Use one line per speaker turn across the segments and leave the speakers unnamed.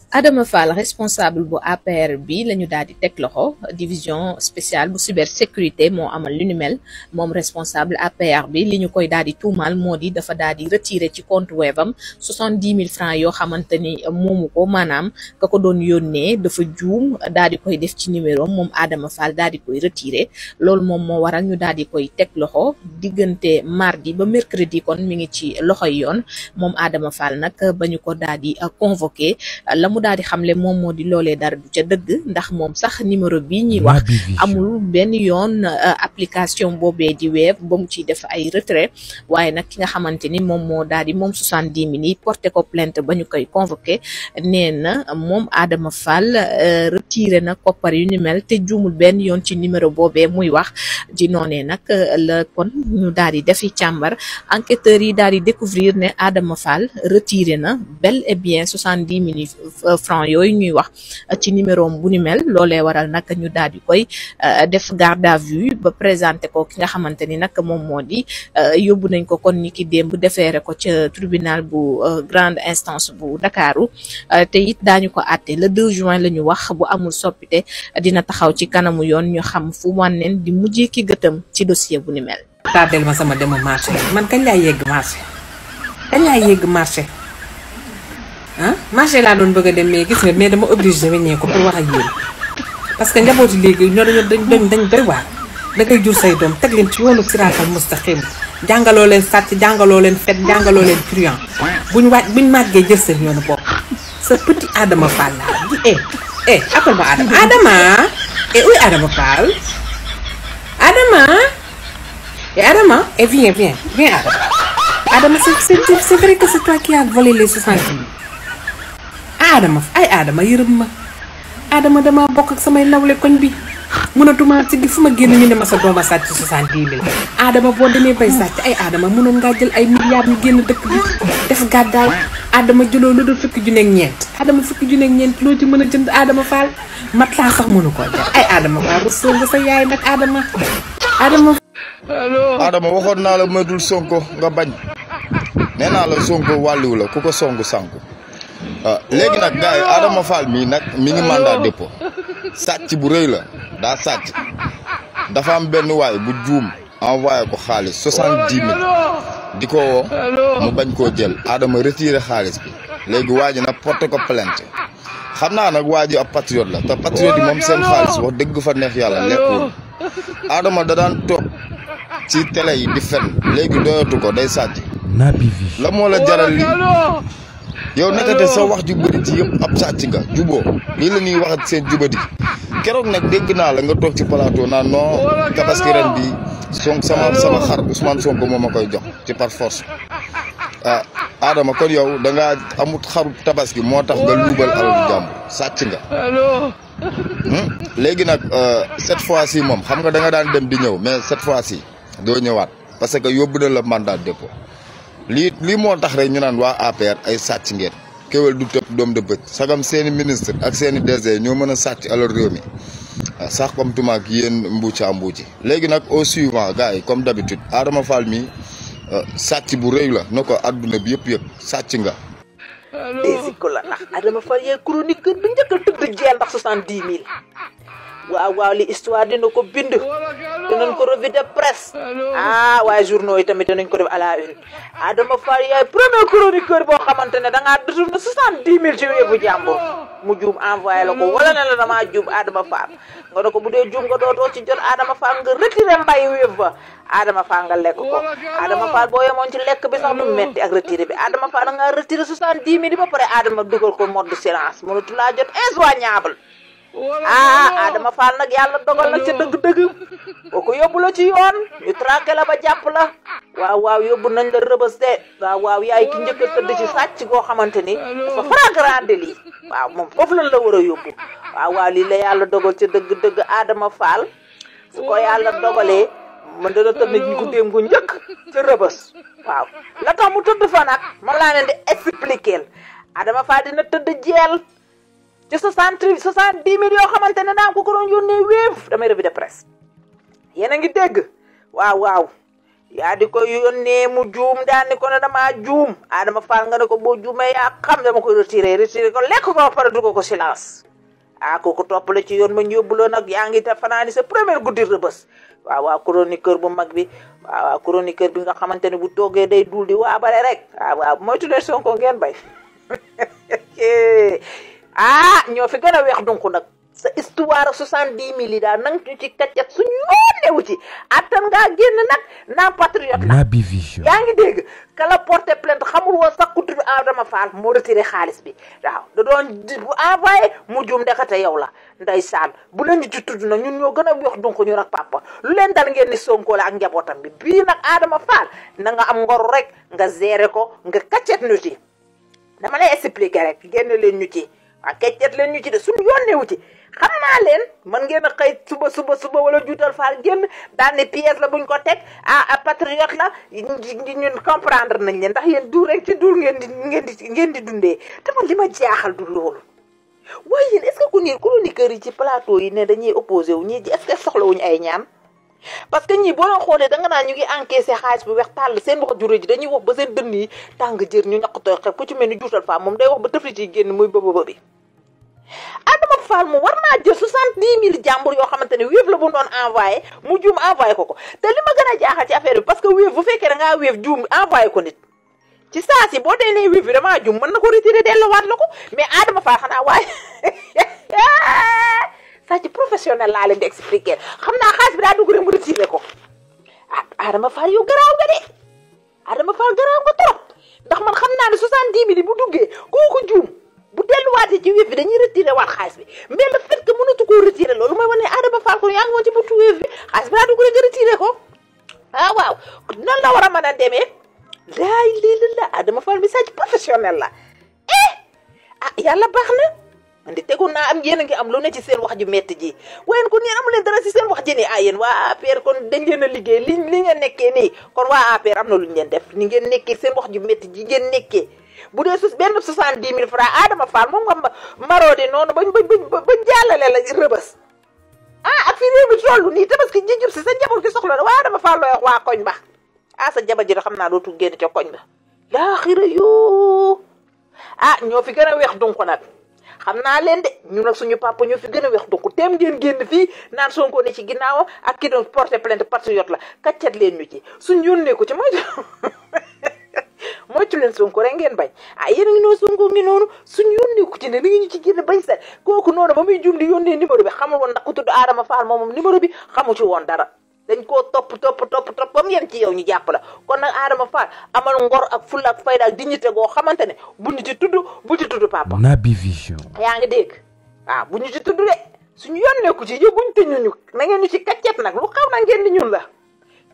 Adama Fall responsable bu APR bi lañu daal di teg loxo division spéciale bu cybersécurité moo amal lu ni mel moom responsable APR bi li ñu koy daal di tuumal moo di dafa daal di retiré ci compte web am 70 000 francs yoo xamante ni moomu ko maanaam ka ko doon yónnee dafa juum daal di koy def ci numéro moom Adama Fall daal di koy retiré loolu moom moo waral ñu daal di koy teg loxo diggante mardi ba mercredi kon mi ngi ci loxoy yoon moom Adama Fall nag ba ñu ko daal di convoqué la mu daal di xamle moom moo di loolee dara du ca dëgg ndax moom sax numéro bii ñuy wax amul benn yoon application boobee di web ba mu ciy def ay retrait waaye nag ki nga xamante ni moom moo daal di moom 70 000 yi porté ko plainte ba ñu koy convoqué nee na moom Adama Fall retiré na koppar yu ni mel te juumul benn yoon ci numéro boobee muy wax di noonee nag la kon ñu daal di defi càmbar enquêteurs yi daal di découvrir ne Adama Fall retiré na bel et bien 70 000 francs yooyu ñuy wax ci numéro bu ni mel loolee waral nag ñu daal di koy def garde à vue ba présenté ko ki nga xamante ni nag moom moo di yóbbu nañ ko kon ni ki démb defeere ko ca tribunal bu grande instance bu Ndakaaru te it daañu ko àtte le 2 juin la ñu wax bu amul soppite dina taxaw ci kanamu yoon ñu xam fu wànneen di mujjee ki gëtam ci dossier bu ni mel.
tardel ma sama demu marché man kañ laay yegg marché ah marché laa doon bëgg a dem mais gis nga mais dama obligé weññee ko pour wax ak yéen parce que njabooti léegi ñoo dañ doy waar da ngay jur say doom teg leen ci yoonu siraatal mustaqim jàngaloo leen sàcc jàngaloo leen fet jàngaloo leen truand buñ màggee jël seen yoonu bopp sa petit Adama Fall laa di appel ma Adama oui Adama Fall Adama viens Adama c'est vrai que c'est toi qui as volé les 60 000 Adama yërëm ma Adama dama bokk ak samay nawle koñ bi mënatuma ci fu ma génn ñu ne ma sa dooma sàcc 70 000 Adama boo demee bay sàcc Adama mënoon ngaa jël ay milliards ñu génn dëkk bi def gàddaay Adama jëloo lu dul fukki junni ak ñeent Adama fukki junni ak ñeent loo ci mën a jënd Adama Fall mat laa sax mënu koo jar Adama Fall rusoo nga sa yaay nag
Adama waxoon naa la moytul Sonko nga bañ nee naa la Sonko wàlliwu la ku ko songu sànku léegi nag gars yi Adama Fall mii nag mi ngi mandat dépôt sàcc bu rëy la daa sàcc dafa am benn waay bu juum envoyé ko xaalis 70 000 di ko woo mu bañ koo jël Adama retiré xaalis bi léegi waa ji nag porté ko plainte xam naa nag waa ji ab patriote la te patriote yi moom seen xaalis wax dëgg fa neex yàlla lekkul Adama da daan toog ci télé yi di fen léegi doyatu ko day sàcc la moo la jaral li yow nekkate sa wax ju bëri ci yëpp ab sàcc nga juboo lii la ñuy wax seen jubadi keroog nag dégg naa la nga toog ci plateau naan non tabaski ren bi sama xar Ousmane Sonko moo ma koy jox ci par force Adama kon yow da ngaa amut xaru tabaski moo tax nga luubal alalu jàmbur sàcc nga léegi nag cette fois-ci moom xam nga da nga daan dem di ñëw mais cette fois-ci doo ñëwaat parce que yóbbu na la mandat dépôt lii moo tax rek ñu naan waa APR ay sàcc ngeen kéwél du tëb doom de bëj sagam seeni ministre ak seeni DG ñoo mën a sàcc alal réew mi sax comme tumaak yéen mbuucaa mbuuci léegi nag au suivant gars yi comme d'habitude Adama Fall mi sàcc bu rëy la na ko adduna bi yëpp sàcc nga
dési ko la ndax Adama Fall yaay chroniqueur bi njëkk a tëdd jeel ndax 70 000 waaw li histoire dina ko bind dinañ ko revue de presse waaye journaux yi tamit dinañ ko def à la une Adama Fall yaay premier chroniqueur boo xamante ne dangaa détourné 70 000 ci weebu jàmbur mu juum envoyé la ko wala ne la damaa juum Adama Fall nga ne ko bu dee juum nga dootoo ci jot Adama Fall nga retiré mbay wéef ba Adama Fall nga lekk ko Adama Fall boo yemoon ci lekk bi sax du metti ak retiré bi Adama Fall nga retiré 70 000 ba pare Adama dugal ko mode de silence mënatu laa jot injoignable Adama Fall nag yàlla dogal na ca dëgg-dëgg boo ko yóbbu la ci yoon ñu traqué la ba jàpp la waaw yóbbu nañ la rëbës de waaw yaay ki njëkk a tëdd ci sàcc goo xamante ni dafa flagrant délit waaw moom foofu lañ la war a yóbbu waaw lii la yàlla dogal ca dëgg-dëgg Adama Fall su ko yàlla dogalee man dana tëdd ñu ko déem gu njëkk ca rëbës waaw la tax mu tëdd fa nag man laa leen di expliquer Adama Fall dina tëdd jeel ci 70 000 yoo xamante ne naa ko doon yónnee wéef damay revue de presse yéen a ngi dégg waaw yaa di ko yónnee mu juum daan ni ko ne damaa juum Adama Fall nga ne ko boo juumee yaa xam dama ko retiré ko lekk ko ba pare dugal ko silence kooku topp la ci yoon ma yóbbuloo nag yaa ngi te fanaani sa première guddi Rebeuss waaw chroniqueur bu mag bi waaw chroniqueur bi nga xamante ne bu toogee day dul di waabare rek waaw moytu leen Sonko ngeen bay ñoo fi gën a weex donc nag sa histoire 70 000 yi daal nang ñu ci kaccat suñu yoon newu ci attan ngaa génn nag naa patriote la
Naby Vision
yaa ngi dégg kala porté plainte xamul woon sax ku tudd Adama Fall moo retiré xaalis bi waaw da doon bu envoyé mu juum ndekete yow la ndeysaan bu leen ñu ci tudd na ñun ñoo gën a weex donc ñu nag papa lu leen dal ngeen ni Sonko la ak njabootam bi bii nag Adama Fall na nga am ngor rek nga gérer ko nga kaccat ñu ci dama lay expliquer rek génn leen ñu ci waaw kaccat leen ñu ci de suñu yoon newu ci xam naa leen man ngeen a xëy suba wala juutal Fall génn daal ne pièce la buñ ko teg patriote la ñun comprendre nañ leen ndax yéen du rek ci dul ngeen di dundee te man li ma jaaxal du loolu waaye yéen est-ce que ku nii chroniqueur yi ci plateau yi ne dañuy opposé wu ñii est-ce que soxlawuñu ay ñaan parce que ñii boo leen xoolee da nga naan ñu ngi encaissé xaalis bu weex tàll seen wax juré ji dañuy wax ba seen dënn yi tàng jër ñu ñaqutoo xew ku ci mel ni juutal Fall moom day wax ba tëflit yi génn muy bëba bi Adama Fall mu war naa jël 70 000 jàmbur yoo xamante ne Wave la bu doon envoyé mu juum envoyé ko te li ma gën a jaaxal ci affaire bi parce que Wave bu fekkee da ngaa Wave juum envoyé ko nit ci saa si boo dee nee Wave bi damaa juum mën na ko retiré delluwaat la ko mais Adama Fall xanaa waaye saa ci professionnel laa leen di expliquer xam naa xaalis bi daa dugg rek mu retiré ko Adama Fall yow garaaw nga de Adama Fall garaaw nga trop ndax man xam naa ne 70 000 bu duggee kooku juum. bu delluwaatee ci Wave bi dañuy retiré waat xaalis bi mais le fait que mënatu koo retiré loolu mooy wane Adama Fall ko yaa ngi woon ci buntu Wave bi xaalis bi daa dugg rek nga retiré ko waaw nan la war a mën a demee laay lii la Adama Fall bi sàcc professionnel la yàlla baax na man di tegoon naa am yéen a ngi am lu ne ci seen wax ju metti ji waaye kon yéen amu leen dara ci seen wax ji nii yéen waa APR kon dañ leen a liggéey li ngeen nekkee nii kon waa APR am na lu ñu leen def ni ngeen nekkee seen wax ju metti ji ngeen nekkee bu dee benn 70 000 francs Adama Fall moom nga maroode noonu bañ jàllale la Rebeuss ak fi réew mi toll nii te parce que ji jub si sa njaboot gi soxla na waa Adama Fall looy wax waa koñ ba sa jabar ji da xam naa dootul génn ca koñ ba laa xira yoo ñoo fi gën a weex donc nag xam naa leen de ñu nag suñu papa ñoo fi gën a weex donc teem ngeen génn fii naan Sonko ne ci ginnaawam ak ki doon porté plainte patriote la kaccat leen ñu ci suñ yónnee ko ci moytu leen Sonko rek ngeen bañ yéen a ngi noonu Sonko ngi noonu suñu yónnee ko ci ne ni ñu ci génn bañ set kooku noonu ba muy jum di yónnee numéro bi xamul woon ndax ku tudd Adama Fall moom numéro bi xamu ci woon dara dañ koo topp ba mu yem ci yow ñu jàpp la kon nag Adama Fall amal ngor ak fulla ak fayda ak dignité goo xamante ne bu ñu ci tudd papa
Naby Vision
yaa ngi dégg bu ñu ci tudd de suñu yónnee ko ci yóbbuñ te ñu na ngeen ñu ci kaccet nag lu xaw na ngeen di ñun la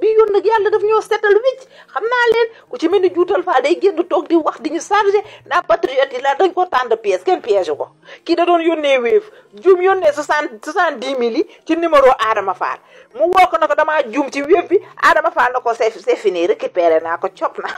bii yoon nag yàlla daf ñoo setal wicc xam naa leen ku ci mel ni juutal Fall day génn toog di wax di ñu chargé naa patriote yi la dañ ko tànn pièce kenn piège ko kii da doon yónnee Wave juum yónnee 70 000 yi ci numéro Adama Fall mu woo ko na ko damaa juum ci Wave bi Adama Fall na ko c'est fini récupéré naa ko cop na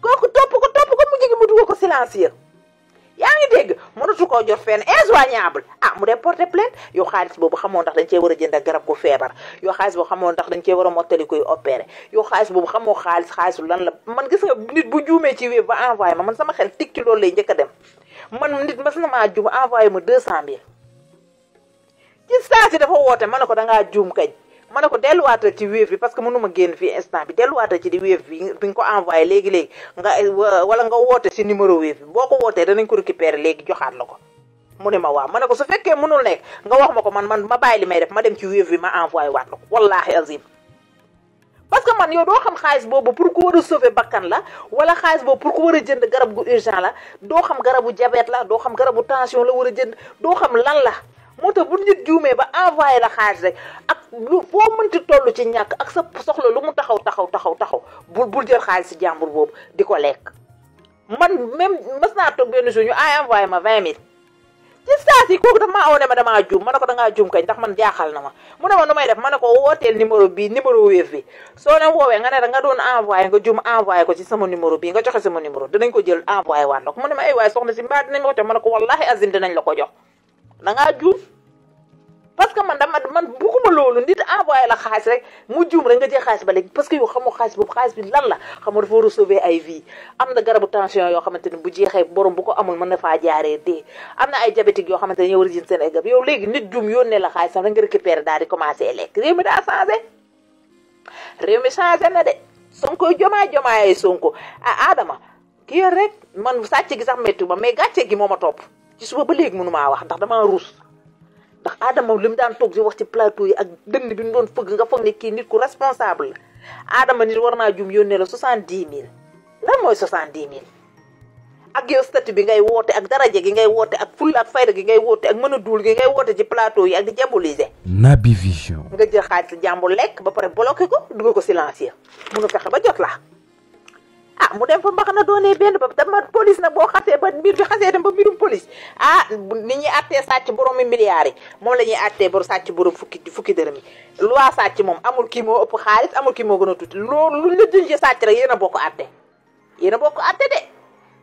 kooku topp ko mu jigi mu dugal ko silencieux yaa ngi dégg mënatu koo jot fenn injoignable mu dee porter plainte yow xaalis boobu xamoo ndax dañ cee war a jënd garab ko feebar yow xaalis boobu xamoo ndax dañ cee war a mottali koy opéré yow xaalis boobu xamoo xaalisu lan la man gis nga nit bu juumee ci Wave ba envoyé ma man sama xel tig ci loolu lay njëkk a dem man nit mas na maa juum envoyé ma 200 000 ci saa si dafa woote ma ne ko dangaa juum kañ ma ne ko delluwaatal ci Wave bi parce que mënuma génn fii instant bi delluwaatal ci di Wave bi nga ko envoyé léegi wala nga woote si numéro Wave bi boo ko wootee danañ ko récupérer léegi joxaat la ko mu ne ma waaw ma ne ko su fekkee mënul nekk nga wax ma ko man ma bàyyi li may def ma dem ci Wave bi ma envoyé waat la ko wallahi azim parce que man yow doo xam xaalis boobu pour ku war a sauver bakkan la wala xaalis boobu pour ku war a jënd garab gu urgent la doo xam garabu diabète la doo xam garabu tension la war a jënd doo xam lan la moo tax bu nit juumee ba envoyé la xaalis rek ak lu foo mënti toll ci ñàkk ak sa soxla lu mu taxaw bul jël xaalis si jàmbur boobu di ko lekk man même mas naa toog benn jour ñu envoyé ma 20 000 ci saa si kooku dafa maa aw ne ma damaa juum ma ne ko dangaa juum kañ ndax man jaaxal na ma mu ne ma nu may def ma ne ko wooteel numéro Wave bi soo leen woowee nga ne da nga doon envoyé nga juum envoyé ko ci sama numéro bii nga joxe sama numéro dinañ ko jël envoyé waat la ko mu ne ma ay waay soxna si mbaa dinañ ma ko jox ma ne ko wallahi azim dinañ la ko jox dangaa juum parce que man bugguma loolu nit envoyé la xaalis rek mu juum rek nga jël xaalis ba léegi parce que yow xamoo xaalis boobu xaalis bi lan la xamoo dafa war a sauver ay vie am na garabu tension yoo xamante ne bu jeexee borom bu ko amul mën na faa jaaree dee am na ay diabétique yoo xamante ne ñoo war a jënd seen ay garab yow léegi nit juum yónnee la xaalis sax da nga récupérer daal di commencé lekk réew mi daa changé réew mi changé na de Sonko jomaay Sonko Adama ki yor rek man sàcc gi sax métti ma mais gàcce gi moo ma topp ci suba ba léegi mënu maa wax ndax damaa ruus ndax Adama li mu daan toog di wax ci plateau yi ak dënd bi mu doon fëgg nga foog ne kii nit ku responsable la Adama nit war naa jum yónnee la 70 000 lan mooy 70 000 ak yow statut bi ngay woote ak daraja gi ngay woote ak fulla ak fayda gi ngay woote ak mën a duul gi ngay woote ci plateau yi ak di diaboliser.
Naby Vision.
nga jël xaalis jàmbur lekk ba pare bloqué ko dugal ko silencieux mun a fexe ba jot la mu dem fa mbaxana doonee benn ba dama police nag boo xasee ba mbir bi xasee dem ba mbirum police ni ñuy attee sàcc borom mi milliards yi moom la ñuy attee bor sàcc borom fukki dërëm yi loi sàcc moom amul kii moo ëpp xaalis amul kii moo gën a tuuti loolu lu la junjee sàcc rek yéen a bokk atte de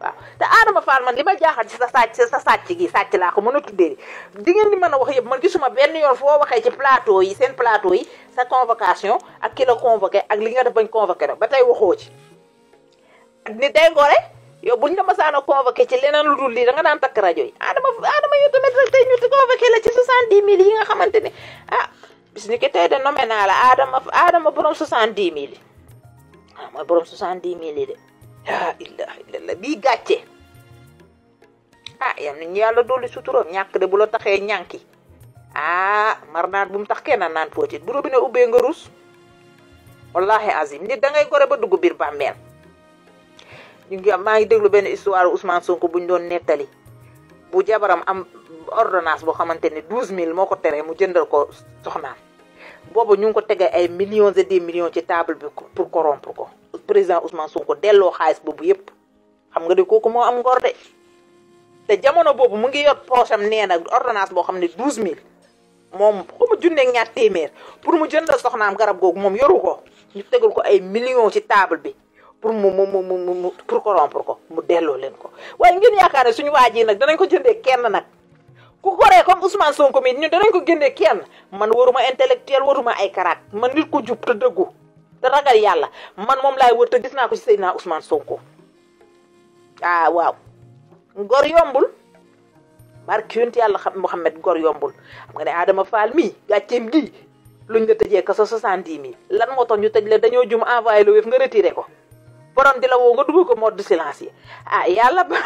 waaw te Adama Fall man li ma jaaxal ci sa sàcc gi sàcc laa ko mën a tuddee di ngeen di mën a wax yëpp man gisuma benn yoon foo waxee ci plateau yi seen plateau yi sa convocation ak ki la convoqué ak li nga def bañ convoqué rek ba tey waxoo ci ni day gore yow buñ la masaana convoqué ci leneen lu dul lii da nga daan takk rajo yi Adama yow tamit rek tey ñu ti convoqué la ci 70 000 yi nga xamante ne bis ni ki tey de nommé naa la Adama borom 70 000 yi mooy borom 70 000 yi de la ilaha illallah bii gàcce yam nañu yàlla dolli suturam ñàkk de bu la taxee ñànki mar naan bu mu tax kenn naan fóotit bu robinet ubbee nga rus wallahi azim nit da ngay gore ba dugg biir bàmmeel maa ngi déglu benn histoire Ousmane Sonko buñ doon nettali bu jabaram am ordonnance boo xamante ne 12 000 moo ko teree mu jëndal ko soxnaam boobu ñu ngi ko tegee ay millions et des millions ci table bi pour corrompre ko président Ousmane Sonko delloo xaalis boobu yëpp xam nga de kooku moo am ngor de te jamono boobu mu ngi yor poche am nee na ordonnance boo xam ne 12 000 moom xaw ma junneeg ñaar téeméer pour mu jëndal soxnaam garab googu moom yoru ko ñu tegal ko ay millions ci table bi pour pour corrompre ko mu delloo leen ko waaye ngeen yaakaar ne suñu waa ji nag danañ ko jëndee kenn nag ku goree comme Ousmane Sonko mi ñun danañ ko génnee kenn man waruma intellectuel waruma ay karaat man nit ko jub te dëggu te ragal yàlla man moom laay wër te gis naa ko ci Seydina Ousmane Sonko waaw gor yombul barki yonent yàlla xam Mouhamed gor yombul xam nga ne Adama Fall mii gàcceem gi luñ la tëjee kaso 70 000 lan moo tax ñu tëj la dañoo jum envoyé le wéef nga retiré ko borom di la woo nga dugg ko mode de silence yi yàlla ba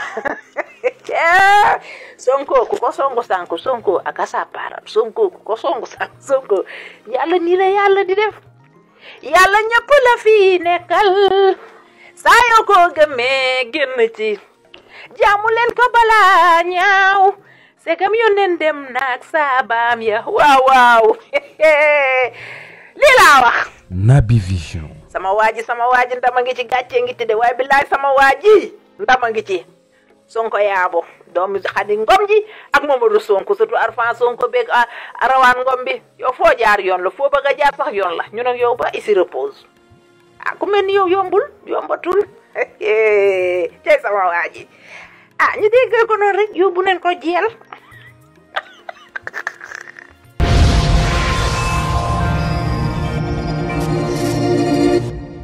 Sonko ku ko songu sànku Sonko ak asapaaram Sonko ku ko songu sànku Sonko yàlla nii la yàlla di def yàlla ñëpp la fi nekkal saa yoo ko gëmee génn ci jaamu leen ko balaa ñaaw segam yónneen dem naag saabaam ya waaw lii laa wax.
Naby Vision.
sama waaji ndama ngi ci gàccee ngi ci de waaye billaay sama waaji ndama ngi ci Sonko yaabo doomu Xadi Ngom ji ak Mamadou Sonko surtout Arfan Sonko beeg Arawaan Ngom bi yow foo jaar yoon la foo bëgg a jaar sax yoon la ñu nag yow ba ici repose ku mel ni yow yombatul tey sama waaji ñu déggee ko noonu rek yóbbu nañ ko jeel